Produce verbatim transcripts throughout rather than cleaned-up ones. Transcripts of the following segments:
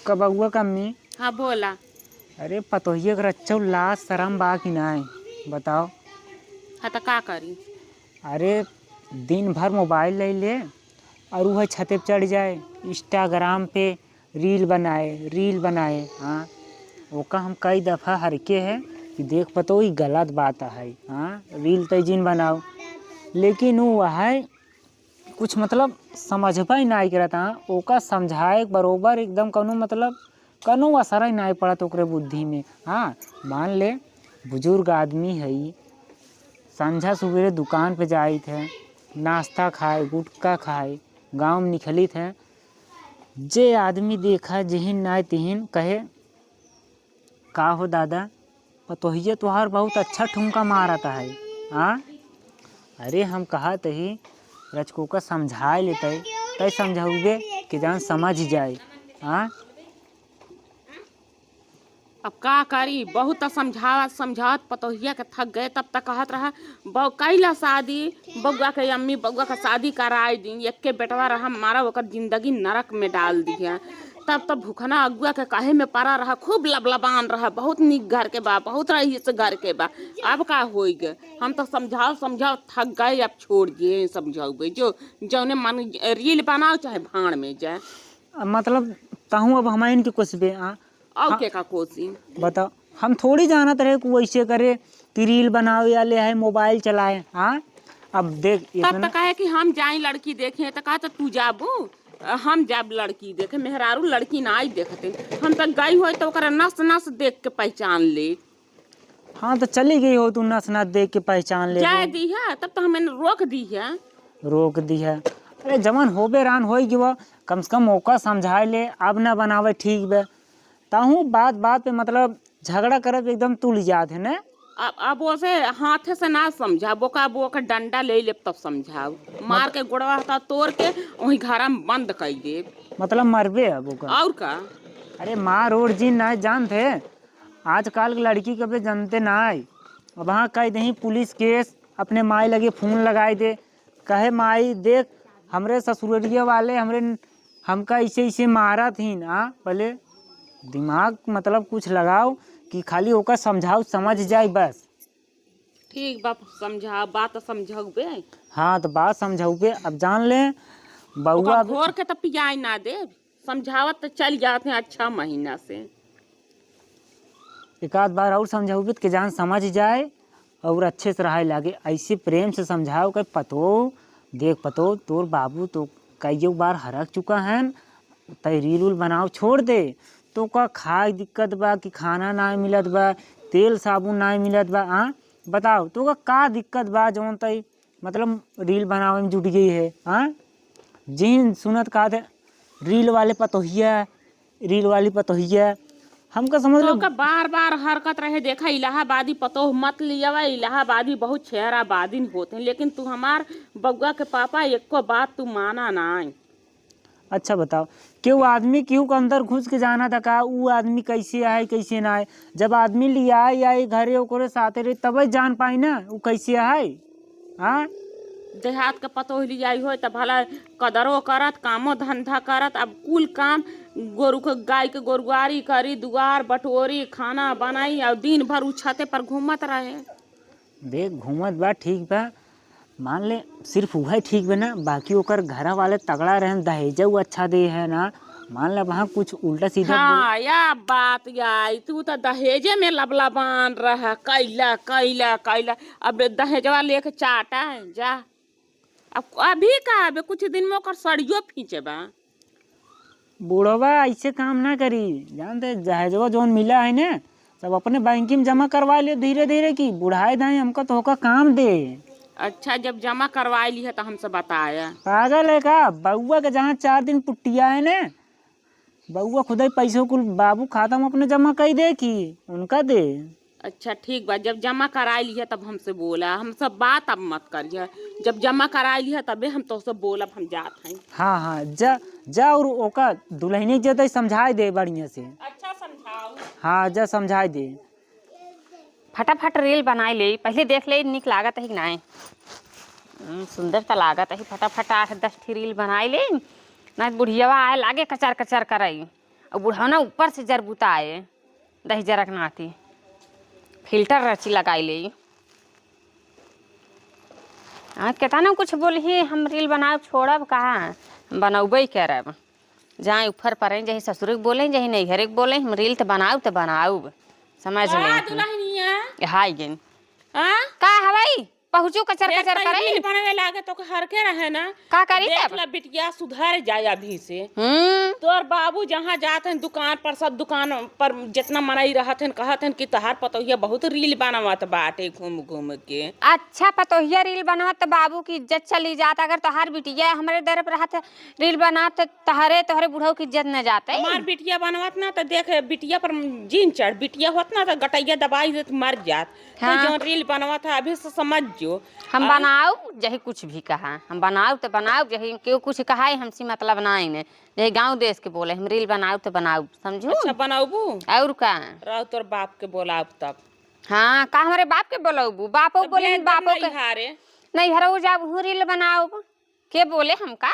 का बउआ का अम्मी? हाँ, बोला। अरे, पतोहिया के रच्चौ लाज सरम बा कि नाय? बताओ। हाँ, त का करी? अरे, दिन भर मोबाइल लइ ले और उहै छते पे चढ़ जाए, Instagram पे रील बनाए, रील बनाए। हाँ, ओका हम कई दफा हरके है कि देख पतो, ई गलत बात है। हाँ, रील तै जिन बनाओ, लेकिन उ वहै कुछ मतलब समझबे नाई करत। हाँ, ओका समझाए के बरोबर एकदम कौनो मतलब कौनो असर ही नाई पड़त ओकरे बुद्धि में। हाँ, मान ले, बुजुर्ग आदमी है, संझा सुबेरे दुकान पे जाइत है, नाश्ता खाए, गुटखा खाए, गाँव में निकलित है, जे आदमी देखा जेहिन नाई तिहिन कहे, "का हो दादा, पतोहिया तोहार बहुत अच्छा ठुमका मारत है।" हाँ, अरे हम कहत ही रचकोका समझाए लेते, तै समझौबे कि जान समझ जाए। हाँ, अब का करी, बहुत त समझावत समझावत पतोहिया के थक गए। तब तक कहत रहा, "बउ-, कैला शादी, बउआ के अम्मी बउआ के शादी कराई दी, एक्के बेटवा रहा, मारा ओकर जिंदगी नरक में डाल दिया।" तब तो भुखना अगुआ के कहे में पड़ा रहा, खूब लबलबान रहा, "बहुत नीक घर के बा, बहुत रईस घर के बा।" अब का होई गे, हम तो समझाओ समझाओ थक गए, अब छोड़ दिए, समझाओ जो जौने मन रील बनाओ चाहे भाड़ में जाए। मतलब तहूँ अब हमाइन के कोसबे, आ? और हाँ। के का कोसी? बताओ, हम थोड़ी जानत रहे कि वैसे करे कि रील बनावे या ले है मोबाइल चलाए, हाँ? अब देख, तब इतना तो कहे कि हम जाई लड़की देखे, तो कहा तो तू जाबू, हम जाब लड़की देखे, मेहरारू लड़की ना आई देखते। हम तो गई होई तो ओकरा नस नस देख के पहचान ले। हाँ, तो चली गई हो तू नस नस देख के पहचान ले जाए हो। दी है, तब तो हमें रोक दी है। रोक दी है। अरे जवन होबे रान होई गवा, कम से कम ओका समझाए ले, अब ना बनावे ठीक बे। ताहू बात बात पे मतलब झगड़ा करब एकदम तुल जात है ने। अब, अब ओसे हाथे से ना समझाओ, बोका बोका डंडा ले लेब तब समझाओ। मार मत- के गोड़वा हाथ तोड़ के वहीं घरा में बंद कर देब। मतलब मरबे अब ओका। और का? अरे मार ओर जी ना जानत है, आजकल के लड़की के बे जानते ना आई। अब हाँ कह दही पुलिस केस, अपने माई लगे फोन लगाई दे, कहे माई देख हमरे ससुररिया वाले हमरे हमका ऐसे ऐसे मारत हीन, आ, पहले दिमाग मतलब कुछ लगाओ कि खाली ओका समझाओ, समझ जाए बस। ठीक बा, समझाओ, बात समझौबे। हाँ, तो बात समझौबे। अब जान ले, बउआ ओका अब घोर के तो पियाई ना देब, समझावत तो चल जात हैं अच्छा महीना से। एक आध बार और समझौबे कि जान समझ जाए और अच्छे से रहे लागे। ऐसे प्रेम से समझाओ कि पतो, देख पतो, तोर बाबू तो कईयो बार हरक चुका है, तै रील उल बनाओ छोड़ दे। तो का खाए दिक्कत बा कि खाना ना मिलत बा, तेल साबुन ना मिलत बा, हाँ? बताओ, तो का, का दिक्कत बा जौन तै मतलब रील बनावे में जुट गई है, हाँ? जिन सुनत का थे, "रील वाले पतोहिया, रील वाली पतोहिया", हमका समझ तो लो। का बार बार हरकत रहे, देखा इलाहाबादी पतोह मत लियावा, इलाहाबादी बहुत छेहराबादिन होत हैं, लेकिन तू हमार बउआ के पापा एको बात तू माना नाई। अच्छा बताओ, केहू आदमी केहू के अंदर घुस के जाना था का, ऊ आदमी कैसे आए, कैसे ना आए? जब आदमी लियाए आई घरे, ओकरे साथे रही, तबे जान पाई ना, ऊ कैसे आए। हाँ? देहात के पतोह लियाई होय, त भला कदरो करत, कामो धंधा करत, अब कुल काम गोरू के, गाय के गोरुआरी करी, दुआर बटोरी, खाना बनाई, और दिन भर ऊ छते पर घूमत रहे। देख, घूमत बा, ठीक बा, मान ले, सिर्फ उहे ठीक बा ना, बाकी ओकर घरा वाले तगड़ा रहन, दहेजऊ अच्छा दे है ना, मान ले, वहाँ कुछ उल्टा सीधा बोल- हाँ, या बात आई, तू तो दहेजे में लबलबान रह, कैला, कैला, कैला, अब दहेजवा लेके चाटा है, जा। अब अभी का, अबे कुछ दिन में ओकर सड़ियो फींचे बा। बुढ़वा ऐसे काम ना करी, जानते, दहेजवा जौन मिला है ना, सब अपने बैंकी में जमा करवा ले धीरे धीरे, की बुढ़ाए दाएं हमका तो ओका काम दे। अच्छा, जब जमा करवाए ली है तो हमसे बताया। पागल है का? बउआ के जहाँ चार दिन पुट्टिया है ना, बउआ खुदई पैसो कुल बाबू खाता में अपने जमा कई दे, की उनका दे। अच्छा, ठीक बा, जब जमा कराई लिहे तब हमसे बोला, हम सब बात अब मत करिहे। जब जमा कराई लिहे तबे हम तोहसे बोलब, हम जात हई। हाँ, हाँ, जा, जा और ओका दुल्हनिया के जतई समझाई दे बढ़िया से। अच्छा, समझाऊ। हाँ, जा समझाई दे। फटाफट रील बनाई ले, पहले देख ले निक लागत है कि नाई। हम्म, सुंदर त लागत है, फटाफट आठ दस ठी रील बनाई ले, ना बुढ़ियावा आए लागे कचर कचर करई। बुढ़ौना ऊपर से जरबुताए, दही जरक नाती। Filter रची लगाई ले। हाँ, केतना कुछ बोलही, हम reel बनाउब छोड़ब कहाँ? हम बनउबइ करब। जाए ऊपर परे, जही ससुरे के बोले, जही नैहरे के बोले, हम reel त बनाउब त बनाउब। समझ ले। दुल्हनिया। हाय गेन। हाँ? का हवाई? पहुँचू कचर कचर करे। Reel बनवे लागे तो हर के रहे ना। का करी देख तब? ला बिटिया सुधर जाए अभी से। हम्म। तोर बाबू जहाँ जात हैं दुकान पर, सब दुकान पर जितना मनई रहत हैं, कहत हैं कि तोहार पतोहिया बहुत reel बनावत बाटे घूम घूम के। अच्छा, पतोहिया reel बनावत त बाबू की इज्जत चली जात। अगर तोहार बिटिया हमरे दर पर रहत reel बनावत त तोहरे, तोहरे बुढ़ऊ की इज्जत न जात। हमार बिटिया बनावत ना त देख, बिटिया पर जीन चढ़, बिटिया होत ना त गटैया दबाई देत मर जात। तू हाँ। जौन reel बनावत है, अभी से समझ जो। हम बनाउब, जही कुछ भी कहा, हम बनाउब त बनाउब, जही केहू कुछ कहा, हमसे मतलब नाई ने। जही गाँव देश के बोले, हम reel बनाउब त बनाउब, समझू? अच्छा, बनाउबू? और का? रहो, तोर बाप के बोलाउब तब। हाँ, का हमरे बाप के बोलाउबू? बापो बोले, बापो के। नैहरऊ जाब, हूँ reel बनाउब। के बोले हमका?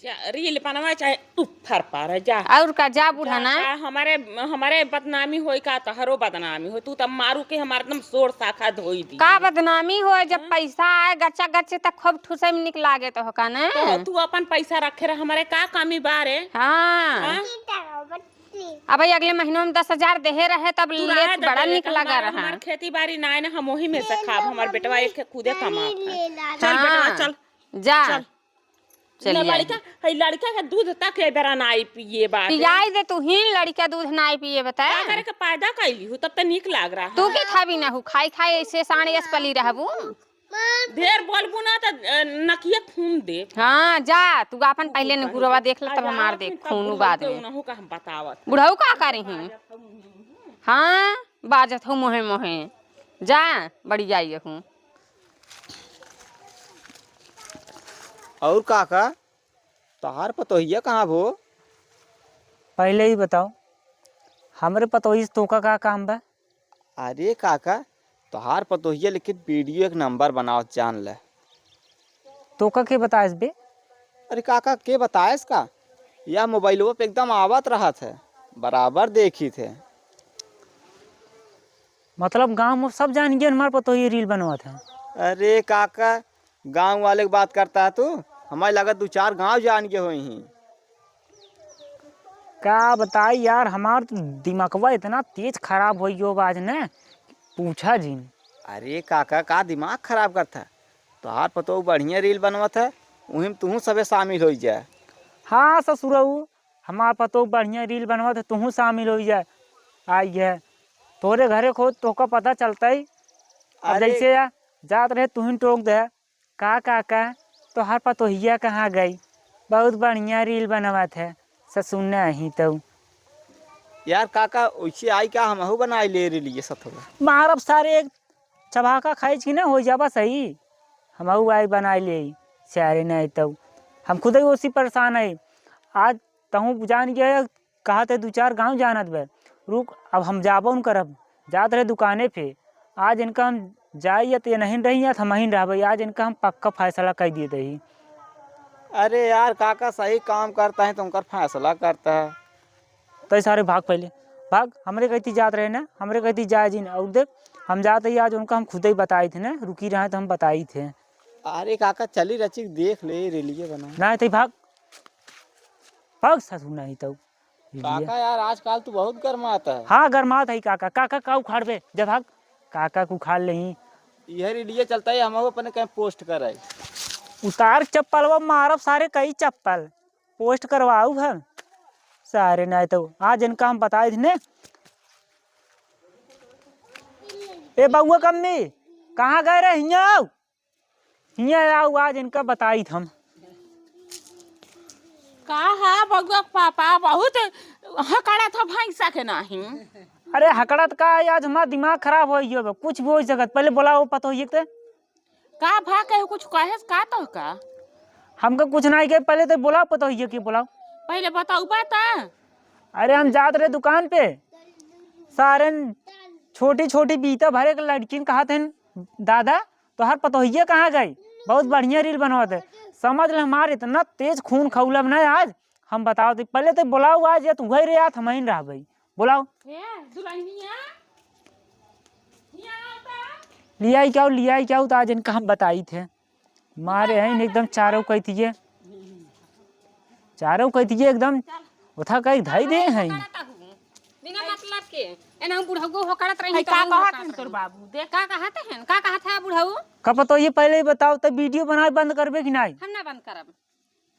जा, reel बनवा चाहे ऊपर पर जा। और का, जा बुढ़ना। जा, जा, हमारे, हमारे बदनामी होई का, तहरो बदनामी होई। तू तब मारू के हमार एकदम सोर साखा धोई दी। का बदनामी होई, जब हाँ? पैसा आए गच्चा गच्चे तक खूब ठूसे में निक लागे तो होका ने। तो तू अपन पैसा रखे रह, हमारे का कमी बारे? हाँ। हाँ? अब भाई अगले महीनों में दस हजार देहे रहे तब तू लेत रहे दे बड़ा दे, निक लगा हमार, रहा। हमार खेती बाड़ी नाय ना, हम वही में से खाब, हमार बेटवा एक खुदे कमात है। चल हाँ। बेटवा, चल। जा। चल। चली ना आई। लड़का, है लड़का के दूध तक ए बेरा नाई पिए बाटे। पियाई दे तू ही, लड़का दूध नाई पिए बता। का करे के पैदा कैली हूँ, तब त नीक लाग रहा। तू के खाबी ना हूँ, खाई खाई ऐसे साँड़ यस पली रहबू। ढेर बोलबू ना त, अ, नकिया खून दे। हाँ, जा, तू आपन पहिले निहुरवा देख ले, तब हमार देख, खून बाद में। उनहु का हम बतावत। बुढ़ऊ का करी ही? हाँ, बाजत हूँ मोहे मोहे। जा, बड़ी जाइए हूँ। और काका, तोहार पतोहिया कहाँ भो? पहिले ही बताओ, हमरे पतोही से तोका का काम बा? अरे काका, तोहार पतोहिया लेकिन video एक नंबर बनावत जान ले। तोका के बताएस बे? अरे काका, के बताएस का? या मोबाइलवा पे एकदम आवत रहत है, बराबर देखित है। मतलब गाँव में सब जान गए हमार पतोहिया reel बनवत है? अरे काका, गाँव वाले के बात करता है तू? हमारे लगत दू चार गाँव जान गए होई ही। का बताई यार, हमार तो दिमागवा इतना तेज खराब होइ गयो बा आज ने, पूछा जिन। अरे काका, का दिमाग खराब करत है? तोहार पतोह बढ़िया reel बनवत है, उही में तुहूँ सबे शामिल होइ जा। हाँ ससुरऊ, हमार पतोह बढ़िया reel बनवत है, तुहूँ शामिल होइ जा। आई है तोरे घरे खोज, तोहका पता चलता ही। अब अरे जैसे या जात रहे, तुही टोक दे। का काका, तोहार पतोहिया कहाँ गई? बहुत बढ़िया reel बनवत है, ससुर नहीं तो। यार काका, वैसे आई का, हमहू बनाई ले reel ये सब थोड़ा। मारब सारे एक चबाका खाई छी ना, हो जाबा सही। हमहू आई बनाई ले, सारे नहीं तो। हम खुद ही उसी परेशान है। आज तहूँ जान गया है, कहा ते दू चार गाँव जानत बे। रुक, अब हम जाबो न करब, जात रहे दुकाने पे। आज इनका हम जाई या तो ये नहीं रही या तो हम ही रहबे। आज इनका हम पक्का फैसला कर दिए दही। अरे यार, काका सही काम करता है तो उनकर फैसला करता है। तो सारे भाग पहले, भाग। हमरे कहती जात रहे ना, हमरे कहती जाए जी ना। और देख, हम जाते ही आज उनका हम खुद ही बताई थे ना, रुकी रहे तो हम बताई थे। अरे काका, चली रची देख ले, reel ये बना। ना तो भाग, भाग सासू नहीं तो। काका यार, आजकल तू बहुत गरमात है। हाँ, गरमात है काका। काका का उखाड़बे? जब भाग, काका को उखाड़ लेही। यह reel चलता है, हम अपने कहीं post कराई। उतार चप्पलवा, मारब सारे कई चप्पल। Post करवाऊ है सारे, नहीं तो आज इनका हम बताई थी ने। ए बउआ कम्मी, कहाँ गए रहे? हियाँ आओ। हियाँ आउ, आज इनका बताइत हम। का है बउआ के पापा, बहुत हकड़त ह भैंसा के नाहीं। अरे हकड़त का है, आज हमार दिमाग खराब होइ गयो बा, कुछ भी होइ सकत। पहले बोलाओ पतोहिए के। का भा, केहू कुछ कहेस का तोहका? हमका कुछ नाहीं कहे, पहले तो बोलाओ पतोहिए के, बोलाओ। पहले बतउबा त। अरे हम जात रहे दुकान पे, सारन छोटी छोटी बीता भरे के लड़किन कहत हन, दादा तोहार पतोहिया कहाँ गई? बहुत बढ़िया reel बनवत है। समझ ले, हमार इतना तेज खून खौलब ना आज, हम बताओ तो पहले तो बोलाओ आज, या तो वही रे, या तो हम ही रहबे। बोलाओ। ए, दुल्हनिया, हियाँ आओ तो। लियाई क्या, लियाई क्या, तो आज इनका हम बताई थे। मारे हैं एकदम चारों कहती है, चारों कहती है एकदम। उठा कहीं धई दे हैं। बिना मतलब के, एना बुढ़ऊ हो करत रही है, तो का हम कहत होकर हैं तोर रही। बाबू? देख। का कहत हैं? का कहत है बुढ़ऊ? का पता, ये पहले ही बताओ, तो वीडियो बनाए बंद करबे कि नहीं? हम ना बंद करब।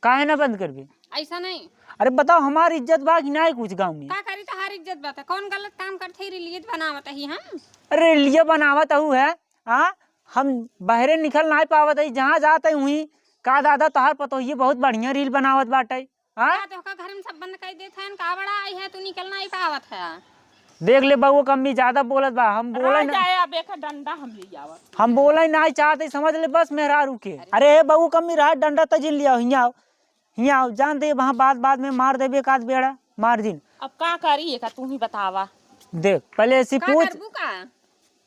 काहे ना बंद करबे? ऐसा नहीं। अरे बताओ, हमार इज्जत बा कि नहीं कुछ गाँव में? का करी, तोहार इज्जत बा त? कौन गलत काम करत ही, रीलियत बनावत ही हम? अरे रीलिया बनावत हूँ है, हाँ? हम बहरे निकल नहीं पावत ही, जहाँ जात ही वहीं। का दादा, तोहार पतोहिए बहुत बढ़िया रील बनावत बाटे, हाँ? का तोहका घर में सब बंद कर देत हैं, का बड़ा आई है, तू निकल नहीं पावत है? देख ले बउआ कम्मी, ज्यादा बोलत बा, हम बोले रह ना। जाए, अब एक डंडा हम ले आवत। हम बोले नहीं चाहते, समझ ले बस मेहरारू के। अरे। अरे बउआ कम्मी, रहा डंडा तजिन लिया, हियाँ आओ, हियाँ आओ, जान दे वहाँ बात, बाद में मार देबे एक आध बेड़ा, मार दिन। अब का करी, एका तू ही बतावा। देख पहले ऐसी का पूछ। करबू का?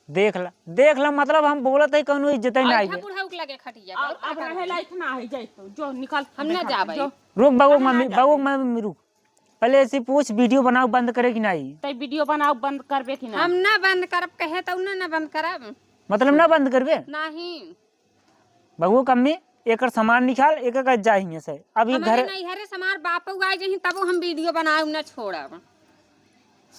देख ला, देख ला, मतलब हम बोलत है, कौनो इज्जत ही नहीं अच्छा है। बुढ़ऊ के लगे खटिया अब, पर, अब का रहे करबू? लायक ना है, जाए तो जो निकल हम ना बेटा, जाबे। जो। रुक बउआ हम ना मम्मी, जाबे। बउआ मम्मी रुक। पहले ऐसी पूछ, वीडियो बनाओ बंद करे कि नहीं? तै वीडियो बनाओ बंद करबे कि ना? हम ना बंद करब, कहे तो ना, ना बंद करब। मतलब ना बंद करबे? नहीं। बउआ कम्मी, एकर सामान निकाल, एक एक जा हियाँ से। अभी हमरे घर नैहरे से हमार बापू आ जही, तबो हम वीडियो बनाए ना छोड़ब।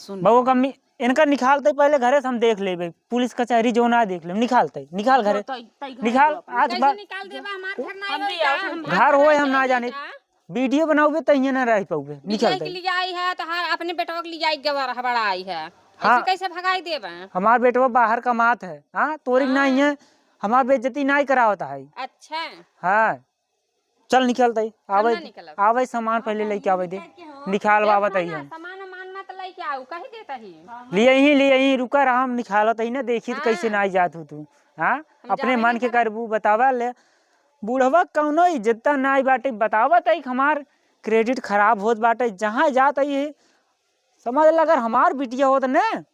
सुन। बउआ कम्मी, इनका निकालते पहले घरे से हम देख लेबे, पुलिस कचहरी जो ना देख लेब, निकालते, निकाल घरे। तो तई, तई घर निकाल, जो अपन। आज कैसे बा-, निकाल देबा? हमार घर ना हम होई भी का? आओ, हम घर भाग होए, हम ना जाने। का? वीडियो बनाओगे तो यहाँ ना रह पाओगे, बिटिया निकालते। के लिए आई है, तो हाँ, अपने बेटवा के लिए आई, गवा हबड़ा आई है। हाँ। ऐसे कैसे भगाई देबा? हमार बेटवा बाहर कमात है, हाँ, तोरी हाँ। नहीं है, हमार बेइज्जती नहीं करावत है। अच्छा। हाँ। चल निकलते, हम आवे, ना निकलब। आवे सामान पहले लेके आवे दे। निकाल बाबा तई हम। सामान वामान मत लेके आओ, कह देता ही। लिए ही, लिए ही, रुका रहा, हम निकालत ही ना, देखी तो कैसे हाँ। ना जात हो तू। हाँ? हम अपने जाबे मन नहीं के करब। करबू बतावा ले। बुढ़वा कौनो इज्जत ना आई बाटे, बतावा तई हमार credit खराब होत बाटे, जहाँ जात ही समझ ले, अगर हमार बिटिया होत न,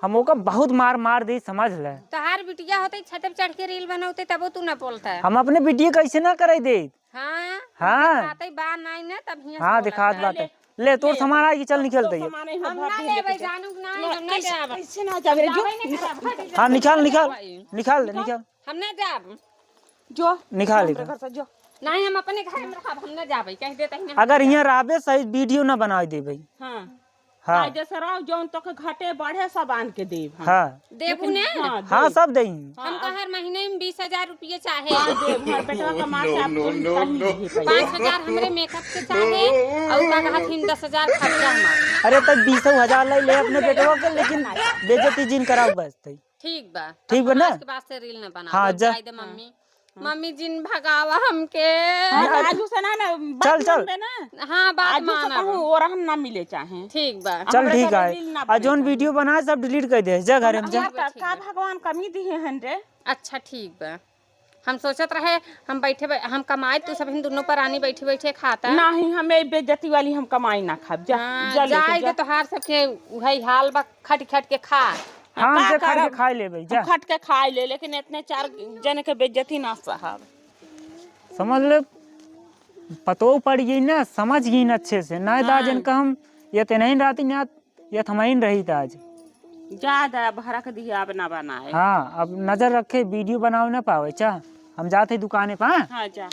हम ओका बहुत मार मार दी, समझ ले। तोहार बिटिया होते, छत पे चढ़ के रील बनौते, तबो तू ना बोलता। हम अपने बिटिया कैसे ना करे दे? हाँ, हाँ। बात है, बा नाई ना, तब हियाँ से हाँ, बोलत दिखात है। बात है। ले, तोर ले, सामान आई, चल निकल तोर दे। सामान आई, हम हम ना भर लेबे, लेके जानू ना, हम ना कैसे, जाब। कैसे ना जाबे रे, जो? जाबे नहीं करब, हट जा। हाँ, निकाल, निकाल, निकाल, निकाल, निकाल। हम ना जाब। जो निकाल हमरे इधर। घर से जो। नहीं, हम अपने घर में रहब, हम ना जाबे, कह देते हैं, हम अगर ना यहाँ रहबे सही, वीडियो ना बनाए देबे। हाँ। हाँ। आज जैसे रहो, जौन तोके घटे बढ़े, सब आन के देब हम। हाँ। देबू लेकिन ने? हाँ, हाँ, देब। सब देई। हम हाँ, तो हर महीने में बीस हजार रुपये चाहे। हाँ, देब। हमार बेटवा का माँ से आप no, no, कहीं no, नहीं no। दे पाई। पाँच हजार हमरे makeup के चाहे, और का कहत हिन, दस हजार खर्चा हमार। अरे, तो बीस हजार ले ले अपने बेटवा के, लेकिन बेइज्जती जिन कराओ बस तई। ठीक बा। ठीक बा ना? आज के बाद से रील ना बनाओ। हाँ, जा। जाए दे मम्मी। हाँ। मम्मी जिन भगावा हमके। हाँ, आजू से ना, ना, बात चल, चल। मानबे ना। हाँ, बात आजू से मानब। कहूँ ओरहन ना मिले चाहे। ठीक बा। चल, हमरे ठीक घरे है। रील ना आ, बने जौन चाहे। वीडियो बनाए, सब delete कर दे। जा घरे में जा। हमार का, ठीक का बा। भगवान कमी दिहे हन रे? अच्छा, ठीक बा। हम सोचत रहे, हम बैठे बै-, हम कमाए, तू सब हम दुनों परानी बैठे बैठे खाता। नहीं, हमें बेइज्जती वाली हम कमाई ना खाब। जा, हाँ, जा लेके जाए जा। दे, तोहार सबके उहई हाल बा, खट खट के खा। हाँ, का हमसे खट के करब? खाए लेबे, जा। खट के खाए ले, लेकिन इतने चार जने के बेइज्जती ना सहब। समझ ले, पतोह पड़ गई ना, समझ गई ना अच्छे से। ना दाज हाँ। इनका हम ये ते नहीं रहती ना, ये थमाइन रही था आज। जा दा, भरा के दिया, अब ना बनाए। हाँ, अब नजर रखे, वीडियो बनावे ना पावे, चा। हम जाते दुकाने पर, हाँ? हाँ, जा।